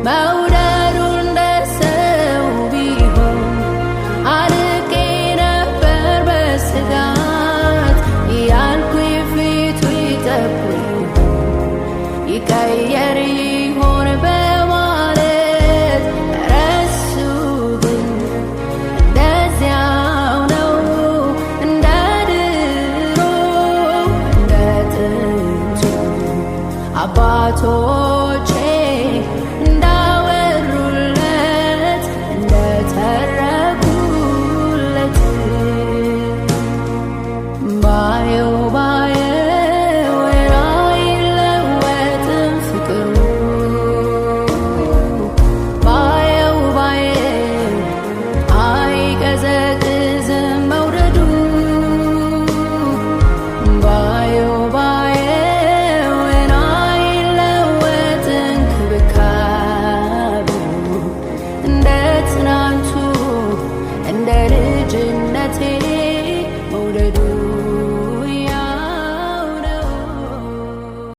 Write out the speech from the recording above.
መውደዱ እንደ ሰው ቢሆን አልቄ ነበር በስጋት ያልኩኝ ፊቱ ይጠቁር ይቀየር ይሆን በማለት ረሱ ግን እንደዚያው ነው እንደ ድሮ እንደ ጥንቱ አባቶቼ እንዳወሩለት እንደተረኩለት ባየው ባየው አይለወጥም ፍቅሩ ባየው ባየው አይቀዘቅዝም መውደዱ ባየው ባየው አይለወጥ እንክብካቤው እንደ ትናንቱ እንደ ልጅ